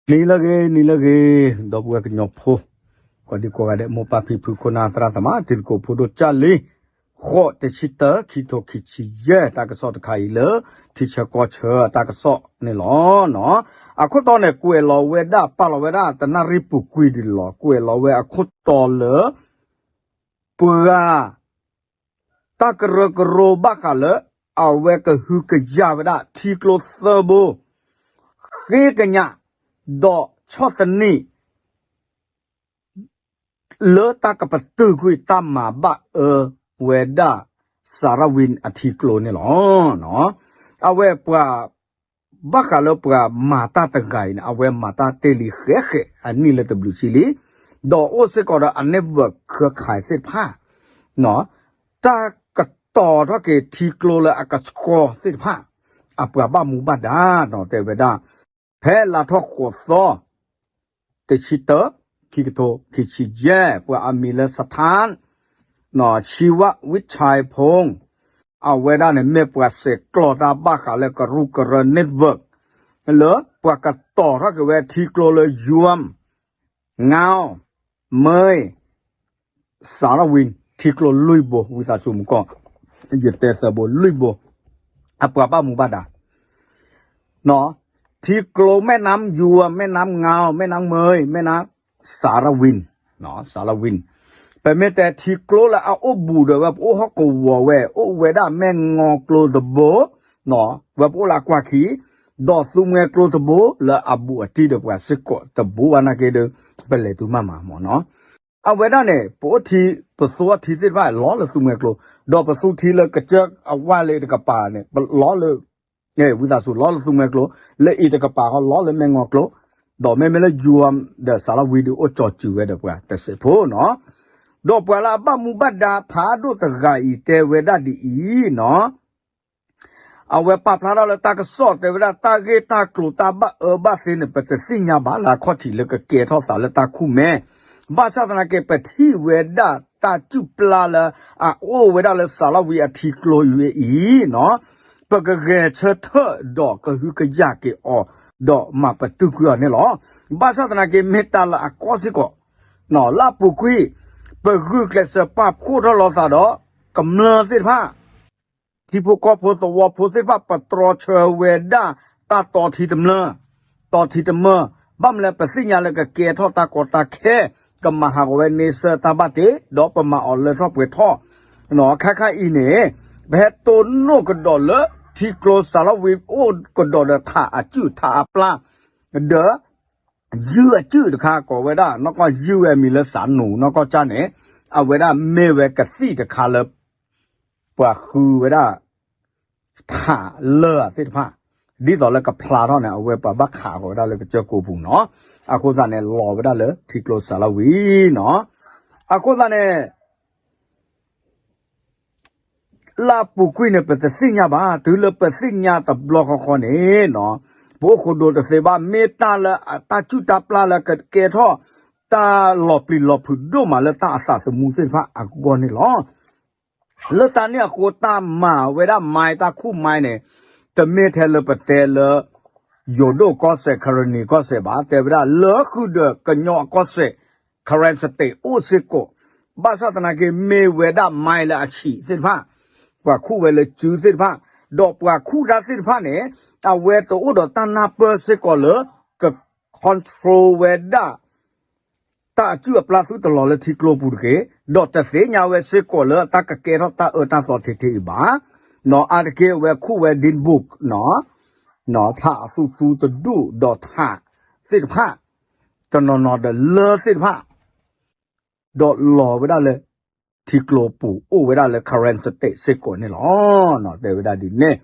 နံၤလၢအဂ့ၤ နံၤလၢအဂ့ၤ ဒီပုၢ်ဝဲၢ်ကညီဖိ ကိးဒံကိးဂၤဒဲး မိၢ်ပၢ်ဖံဖု ခိၣ်နၢ်သရၣ်သမါ တံၤသကိးဖိဒိၣ်ကၢ်လံ, ဃိး တဆံတၢ ခံထိခံဆံယဲၢ် တၢ်ကစီၣ်တခါအံၤလၢ ထံဆၢကီၢ်ဆၢတၢ်ကစီၣ်န့ၣ်လီၤ. အခိၣ်တီန့ၣ် ကွဲးလီၤဝဲဒၣ် ပာ်လီၤဝဲဒၣ် တနၣ်ရံၣ်ပူၤကွံာ်ဒံးလီၤ. ကွဲးလီၤဝဲအခိၣ်တီလၢ ပှၤ တၢ်ကရၢကရိဘၣ်ဃးလၢ အဝဲကဟုကယာ်ဝဲဒၣ် ထံကျိသၢဘိ ဃ့ကညး ဒီးဆီၣ်သနံး လၢတၢ်ကပတုာ်ကွံာ်တၢ်မၤဘၣ်အၢဝဲဒၣ် စၤရဝံၤအထံကျိန့ၣ်လီၤ. အဝဲပှၤ ဘၣ်ဃးလၢပှၤမၤတၢ်တဂၤအံၤန့ၣ် အဝဲမၤတၢ်တ့ၢ်လံဃဲးဃဲး အနံၣ်လၢတဘျုးဆံလံ, ဒီးအိၣ်စ့ၢ်ကီးဒီးအ network ခၢခးသ့ၣ်တဖၣ် တၢ်ကတီၤထီၣ်က့ၤထံကျိလၢအကဆှီသ့ၣ်တဖၣ် အပှၤဘၣ်မူဘၣ်ဒါ တဲဝဲဒၣ် ဖဲလါထီၣ်ဃိးသီ တဆံတၢ ခံကထိခံဆံယဲၢ် ပှၤအမံၤလၢ စထၢၣ် ဆံဝၣ်ဝံၣ်ဆဲးဖိ အဝဲဒၣ်န့ၣ် မ့ၢ်ပှၤဆဲးကျိးတၢ်ဘၣ်ဃးလၢကရူၢ်ကရၢ network လၢပှၤကတီၤထီၣ်က့ၤဝဲထံကျိလၢ ယွမ် ငါ မ့ၢ် စၤရဝံၤ ထံကျိလွံၢ်ဘိ ဝံသးစူၤမူကီၢ် ယတဲသၢဘိလွံၢ်ဘိ အပှၤဘၣ်မူဘၣ်ဒါ ထံကျိ မဲၣ်နါ ယွမ် မဲၣ်နါ ငါ မဲၣ်နါ မ့ၢ် မဲၣ်နါ စၤရဝံၤ စၤရဝံၤ ပမ့ၢ်တဲထံကျိလၢအအိၣ်ဘူးဒီးဝဲ ပအိၣ်ဟီၣ်ကဝီၤဝဲ အိၣ်ဝဲဒၣ် မဲၣ်ငီကျိတဘိ ဝဲပအိၣ်လၢအကွၢ်ခံ ဒီးသူမှဲကျိတဘိ လၢအဘူးအတံၢ်ဒီးပှၤစ့ၢ်ကီးတဘိဘၣ်နာ်က့ဒီး ပလဲၤတုၤမးမးမ့ၢ်နီၤ အဝဲဒၣ်န့ၣ် ပအိၣ်ထံ ပသူအီထံသ့ၣ်တဖၣ်လီၤလၢသူမှဲကျိ ဒီးပသူထံလၢကစၢၢ်အဝါလၢအံၤတကပၤန့ၣ် ပလီၤလၢ ဝံသးစူၤလီၤလၢသူမှဲကျိ လၢအံၤတကပၤဃီလီၤလၢမဲၣ်ငီကျိ ဒီးမ့မ့ၢ်လၢယွမ်ဒီးစၤလဝံဒီးအိၣ်ကၠီၤစုၤဝဲဒီးပှၤတစဲးဖိနီၤ ဒီးပှၤလၢအဘၣ်မူဘၣ်ဒါဖးဒိၣ်တဂၤအံၤတဲဝဲဒၣ်ဒ်အံၤနီၤ အဝဲပာ်ဖျါထီၣ်လၢတၢ်ကစီၣ်တဲဝဲဒၣ် တၢ်ဂ့ၢ်တၢ်ကျိၤတၢ်ဘၣ်အၢဘၣ်သီန့ၣ် ပတသ့ၣ်ညါဘၣ်လၢအခီၣ်ထံးလၢကကဲထီၣ်သးလၢတၢ်ခူၣ်မဲ ဘၣ်ဆၣ်သနာ်က့ ပထံၣ်ဝဲဒၣ်တၢ်စုၣ်ပျၢ်လၢအအိၣ်ဝဲဒၣ်လၢစၤလဝံအထံကျိဝဲအံၤနီၤ ပကဂဲၤဆၢထၢၣ်ဒီးကဟုကယာ်က့ၤအီၤ ဒီးမၤပတုာ်ကွံာ်အီၤန့ၣ်လီၤ. ဘၣ်ဆၣ်သနာ်က့ မ့ၢ်တၢ်လၢအကီၢ်စ့ၢ်ကီး လၢအပူၤကွံာ် ပဂုာ်ကျဲးစၢးပာ်ဖှိၣ်ထီၣ်လိာ်သးဒီး ကမျၢၢ်သ့ၣ်တဖၣ် ထံဖိကီၢ်ဖိသဝီဖိသ့ၣ်တဖၣ် ပတြီဆၢဝဲဒၣ် တၢ်တီထံတမျၢၢ် တီထံတမၢၢ် ဘၣ်မနုၤလဲၣ် ပသ့ၣ်ညါလၢကကဲထီၣ်တၢ်ကီတၢ်ခဲ ကမၤဟးဂီၤဝဲန့ဆၢၣ်တၢ်ဘၣ်တ့ ဒီးပမၤအီၤလၢထီၣ်ပှဲၤထီၣ် ခါခါအံၤန့ၣ် ပဟဲတိၢ်နီၣ်ကဒီးလၢ ထံကျိစၤလဝံအိၣ်ကဒီးဒီးထးအစုၣ်ထးအပျၢ် ဒီး ယုၢ်အစုၣ်တခါကိးဝဲဒၣ် နီၢ်ကီၢ်ယုၢ်ဝဲအမံၤလၢစးနူၤ နီၢ်ကီၢ်ကၠၢ်န့ၣ် အဝဲဒၣ်မ့ၢ်ဝဲကသံၣ်တခါလၢ ပှၤဃုဝဲဒၣ် ထးလၢာ်သ့ၣ်တဖၣ် ဒ်သိးလၢကဖျါထီၣ်န့ၣ် အဝဲပှၤဘၣ်ခးဃီၤဝဲဒၣ်လၢကစၢၢ်ကိးပူၤနီၤ အဃိသတးန့ၣ် လီၤဝဲဒၣ်လၢထံကျိစၤလဝံနီၤ အဃိသတးန့ၣ် လၢအပူၤကွံာ်န့ၣ် ပတသ့ၣ်ညါဘၣ် တုၤလၢပသ့ၣ်ညါတဘျီဃီဃီန့ၣ်နီၤ ပအိၣ်ဃိဒိတသ့ဘၣ် မ့ၢ်တၢ်လၢအတၢ်စုၣ်တၢ်ပျၢ်လၢကကဲထီၣ် တၢ်လီၤပျံၤလီၤဖုးဒိၣ်မးလၢတၢ်အသးသမူသ့ၣ်တဖၣ်အဂီၢ်န့ၣ်လီၤ. လၢတၢ်န့ၣ်အဃိ တၢ်မၤဝဲဒၣ် မိုင်း တၢ်ခူၣ် မိုင်း န့ၣ် တမ့ၢ်ထဲလၢပတဲလၢ ယိၤဒိၣ်ကီၢ်စဲၣ် ကရံၣ်နံၤကီၢ်စဲၣ်ဘၣ် တဲဝဲဒၣ်လၢဃုာ်ဒီးကညီအကီၢ်စဲၣ် Karen State အိၣ်စ့ၢ်ကီး ဘၣ်ဆၣ်သနာ်က့ မ့ၢ်ဝဲဒၣ် မိုင်း လၢအဆံးသ့ၣ်တဖၣ် ပှၤခူၣ်ဝဲလၢစုသ့ၣ်တဖၣ် ဒီးပှၤခူၣ်တၢ်သ့ၣ်တဖၣ်န့ၣ် အဝဲတအိၣ်ဒီးတၢ်နၢ်ပၢၢ်စ့ၢ်ကီးလၢ က control ဝဲဒၣ် တၢ်အစုၣ်အပျၢ်သုတလီၤလၢထံကျိပူၤတဂ့ၤ, ဒီးတသ့ၣ်ညါဝဲစ့ၢ်ကီးလၢတၢ်ကကဲထီၣ်တၢ်အၢတၢ်သီထဲထဲအံၤဘၣ်. နီၢ်အါတက့ၢ်အဝဲခူၣ်ဝဲ ဒ့ဘုၣ် ထးအသူသူတဒူၣ် ဒီးထးသ့ၣ်တဖၣ် တနီၤနီၤဒီးလၢသ့ၣ်တဖၣ် ဒီးလီၤဝဲဒၣ်လၢ ထံကျိပူၤ အိၣ်ဝဲဒၣ်လၢ Karen State စ့ၢ်ကီးန့ၣ်လီၤ. တဲဝဲဒၣ်ဒ်န့ၣ်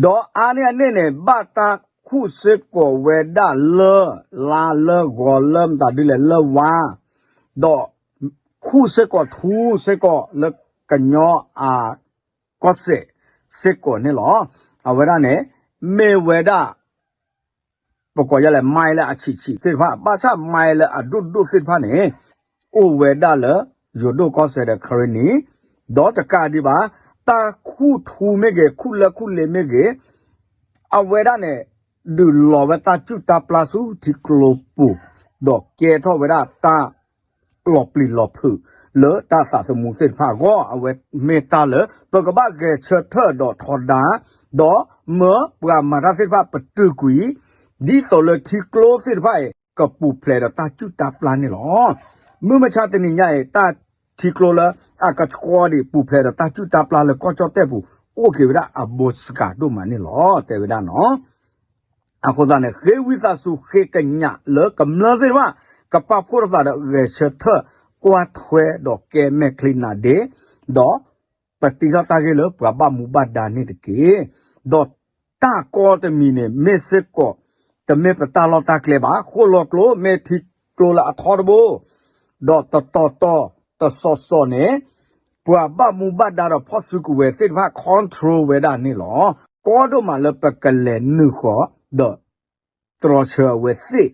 ဒီးအါန့ၢ်အန့ၣ်န့ၣ် ဘၣ်တၢ်ခူၣ်စ့ၢ်ကီးဝဲဒၣ်လၢ လါလၢဂီၤလၢမတၤဒ်လဲၣ်လၢဝါ, ဒီးခူၣ်စ့ၢ်ကီးထူစ့ၢ်ကီးလၢ ကညီအ ကီၢ်စဲၣ်စ့ၢ်ကီးန့ၣ်လီၤ. အဝဲဒၣ်န့ၣ် မ့ၢ်ဝဲဒၣ် ပကိးယလဲၣ် မိုင်း လၢအဆံးဆံးသ့ၣ်တဖၣ်, ဘၣ်ဆၣ် မိုင်း လၢအဒိၣ်ဒိၣ်သ့ၣ်တဖၣ်န့ၣ် အိၣ်ဝဲဒၣ်လၢ ယိၤဒိၣ်ကီၢ်စဲၣ်ဒီး ကရံၣ်နံၤ, ဒီးတကးဒံးဘၣ် တၢ်ခူၣ်ထူမ့ၢ်ဂ့ၤ ခူၣ်လၢခူၣ်လ့ၤမ့ၢ်ဂ့ၤ, အဝဲဒၣ်န့ၣ် ဒုးလီၤဝဲတၢ်စုၣ်တၢ်ပျၢ်ဆူထံကျိပူၤ, ဒီးကဲထီၣ်ဝဲဒၣ်တၢ် လီၤပျံၤလီၤဖုးလၢတၢ်သးသမူသ့ၣ်တဖၣ်အဂီၢ်, အဝဲမ့ၢ်တၢ်လၢ ပကဘၣ်ဂဲၤဆၢထၢၣ်ဒီးထီဒါ, ဒီးမၢပှၤမၤတၢ်သ့ၣ်တဖၣ်ပတုာ်ကွံာ်, ဒ်သိးလၢထံကျိသ့ၣ်တဖၣ်အံၤ ကပူၤဖျဲးဒီးတၢ်စုၣ်တၢ်ပျၢ်န့ၣ်လီၤ. မုၢ်မဆါတနံၤညါအံၤ တၢ်ထံကျိလၢအကဆှီဒံး ပူၤဖျဲးဒီးတၢ်စုၣ်တၢ်ပျၢ်လၢကီၢ်ကၠီၣ်တဲၣ်ပူၤ အိၣ်က့ၤဝဲဒၣ်အဘိစကၤဒိၣ်မးန့ၣ်လီၤ တဲဝဲဒၣ်နီၤ. အဃိသတးန့ၣ် ဃ့ဝံသးစူၤဃ့ကညးလၢကမျၢၢ်သ့ၣ်တဖၣ် ကပာ်ဖှိၣ်ထီၣ်သးဒီးဂဲၤဆၢထၢၣ် ကွၢ်ထွဲဒီးကဲမဲာ်ချံနၤဒ့, ဒီးပတ့ထီၣ်တၢ်ဂ့ၢ်လၢပှၤဘၣ်မူဘၣ်ဒါန့ၣ်တက့ၢ်. ဒီးတၢ်ကီတမံၤန့ၣ် မ့ၢ်စ့ၢ်ကီး တမ့ၢ်ပတၢ်လီၢ်တၢ်ကျဲဘၣ်. ဃိၣ်လီၤကျိမ့ၢ်ထံကျိလၢအထီတဘိ ဒီးတတီၤတီၤတစီၤစီၤန့ၣ် ပှၤဘၣ်မူဘၣ်ဒါဒီးဖီၣ်စုကဝဲၤသ့ၣ်တဖၣ် control ဝဲဒၣ်န့ၣ်လီၤ. ကီဒိၣ်မးလၢပကလဲၤနုာ်ဃီၤ ဒီးတြီဆၢအဝဲသ့ၣ်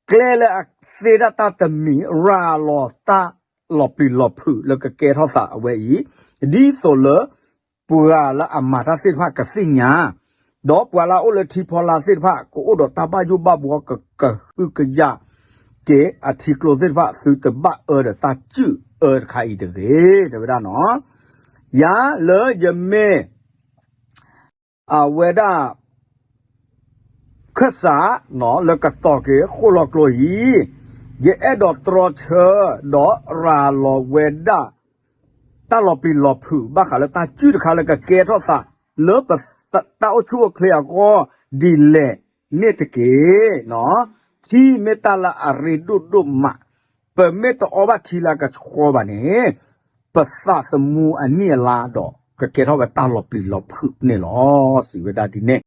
ကျဲလၢအသ့ဒၣ်တၢ်တမံၤ ရၤလီၤတၢ်လီၤပျံၤလီၤဖုးလၢကကဲထီၣ်သးအဝဲအံၤ, ဒ်သိးလၢ ပှၤလၢအမၤတၢ်သ့ၣ်တဖၣ်ကသ့ၣ်ညါ, ဒီးပှၤလၢအအိၣ်လၢထံဖီလာ်သ့ၣ်တဖၣ် ကအိၣ်ဒီးတၢ်ဘၣ်ယိၣ်ဘၣ်ဘှီကကဟုကယာ်က့ၤအထံကျိသ့ၣ်တဖၣ် သုတဘၣ်အၢဒီးတၢ်စုၣ်အၢတခါအံၤတဂ့ၤ တဲဝဲဒၣ်နီၤ. ယၤလၢယမ့ၢ် အဝဲဒၣ် ခၢၣ်စး လၢကတီၤက့ၤဃိၣ်လီၤကျိအံၤ, ယအဲၣ်ဒိးတြီဆၢ ဒီးရၤလီၤဝဲဒၣ် တၢ်လီၤပျံၤလီၤဖုး ဘၣ်ဃးလၢတၢ်စုၣ်တခါလၢကကဲထီၣ်သး လၢပတၢ်အိၣ်ဆူၣ်အိၣ်ချ့အဂီၢ်ဒ်လဲၣ်န့ၣ်တက့ၢ်. ထံမ့ၢ်တၢ်လၢအရ့ဒိၣ်ဒိၣ်မး, ပမ့ၢ်တအီဘၣ်ထံလၢအကဆှီဘၣ်န့ၣ် ပသးသမူအနံၣ်အလါဒီး ကကဲထီၣ်ဝဲတၢ်လီၤပျံၤလီၤဖုးန့ၣ်လီၤ စံးဝဲဒၣ်ဒ်န့ၣ်.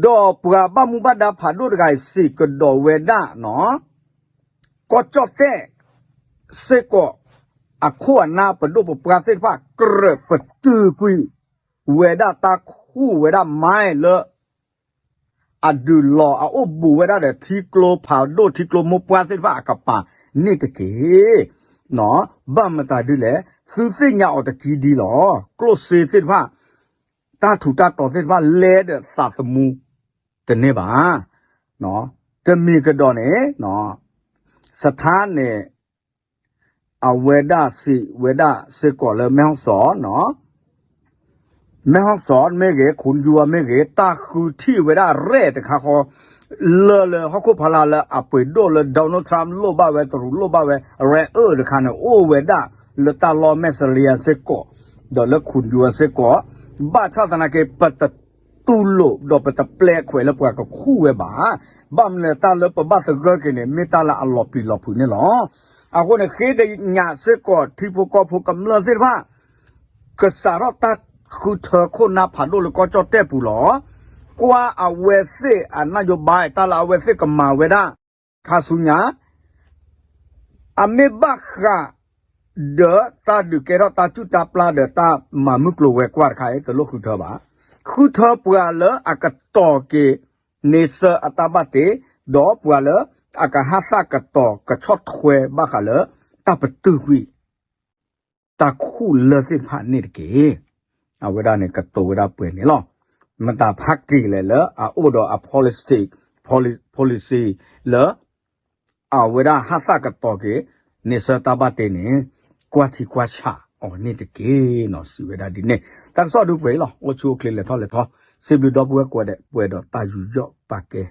ဒီးပှၤဘၣ်မူဘၣ်ဒါဖးဒိၣ်တဂၤအံၤစံးကဒီးဝဲဒၣ်နီၤ, ကီၢ်ကၠီၣ်တဲၣ်စ့ၢ်ကီး အခိၣ်အနၢ်ပဒိၣ်ပပှၢ်သ့ၣ်တဖၣ် ကြၢးပတုာ်ကွံာ်ဝဲဒၣ်တၢ်ခူၣ်ဝဲဒၣ် mine လၢ အဒုးလီၤအအိၣ်ဘူးဝဲဒၣ်ဒီးထံကျိဖးဒိၣ်ထံကျိမိၢ်ပှၢ်သ့ၣ်တဖၣ်အကပၤန့ၣ်တက့ၢ်. ဘၣ်မတၤဒ်လဲၣ်, သုသ့ၣ်ညါအီၤတက့ၢ်ဒ်လီၤ. ကျိၣ်စ့သ့ၣ်တဖၣ် တၢ်ထူးတၢ်တီၤသ့ၣ်တဖၣ်လဲၤဒီးသးသမူတန့ၢ်ဘၣ်. တမံၤကဒီးန့ၣ် စထါန့ၣ် အဝဲဒၣ်စံးဝဲဒၣ်စ့ၢ်ကီးလၢ မဲၢ်ဟီၣ်စီၣ် မဲၢ်ဟီၣ်စီၣ်မ့ၢ်ဂ့ၤ ခိၣ်ယူၤမ့ၢ်ဂ့ၤ တၢ်ဃုထံၣ်ဝဲဒၣ်ရဲၣ်တခါဃီ လၢလၢဟီၣ်ခိၣ်ဖီလာ်လၢအပှ့ၤဒိၣ်လၢ Donald Trump လိၣ်ဘၣ်ဝဲ တရူးလိၣ်ဘၣ်ဝဲ ရဲၣ်အၢတခါန့ၣ် အိၣ်ဝဲဒၣ်လၢတၢ်လီၢ်မဲၢ်စလံယါစ့ၢ်ကီး ဒီးလၢခိၣ်ယူၤစ့ၢ်ကီး ဘၣ်ဆၣ်သနာ်က့ ပတတူၢ်လိာ်ဒီးပတပျဲခွဲးလၢပှၤကခူၣ်ဝဲဘၣ်. ဘၣ်မနုၤလဲၣ် တၢ်လၢပဘၣ်သဂၢၢ်က့ၤန့ၣ် မ့ၢ်တၢ်လၢအလီၤပျံၤလီၤဖုးန့ၣ်လီၤ. အဃိန့ၣ် ဃ့ကညးစ့ၢ်ကီးထံဖိကီၢ်ဖိကမျၢၢ်သ့ၣ်တဖၣ် ကစးထီၣ်တၢ်ဃုထၢခိၣ်နၢ်ဖးဒိၣ်လၢကီၢ်ကၠီၣ်တဲၣ်ပူၤလီၤ. ကွၢ်အဝဲသ့ၣ်အနၢ်ယိၤဘါ တၢ်လၢအဝဲသ့ၣ်ကမၤဝဲဒၣ် ခါဆူညါ အမ့ၢ်ဘၣ်ဃးဒီးတၢ်ဒုးကဲထီၣ်တၢ်စုၣ်တၢ်ပျၢ်ဒီးတၢ်မၤမုၢ်ကျိၤဝဲၤကွာ်တခါအံၤ တလိၣ်ဃုထၢဘၣ်. ဃုထၢပှၤလၢအကတီၤက့ၤန့ဆၢၣ်အတၢ်ဘၣ်တ့, ဒီးပှၤလၢအကဟးသၣ်ကတီၤကဆီၣ်ထွဲဘၣ်ဃးလၢ တၢ်ပတုာ်ကွံာ် တၢ်ခူၣ်လၢၢ်သ့ၣ်တဖၣ်န့ၣ်တက့ၢ်. အဝဲဒၣ်န့ၣ်ကတိၤဝဲဒၣ်ပှဲၤန့ၣ်လီၤ. မတၤဖးတံၢ်လဲၣ်လၢအအိၣ်ဒီးအ policy, policy လၢ အဝဲဒၣ်ဟးသၣ်ကတီၤက့ၤ န့ဆၢၣ်တၢ်ဘၣ်တ့န့ၣ် ကွၢ်ထံကွၢ်ဆးအီၤန့ၣ်တက့ၢ်နီၤ စံးဝဲဒၣ်ဒ်န့ၣ်. တၢ်ကစီၣ်ဒုးပှဲၤအံၤလီၤ. အိၣ်ဆူၣ်အိၣ်ချ့လဲၤထီၣ်လဲၤထီ စံးဘျုးဒီပုၢ်ဝဲၢ်ကိးဂၤဒဲး ပှဲၤဒီးတၢ်ယူးယီၣ်ပာ်ကဲ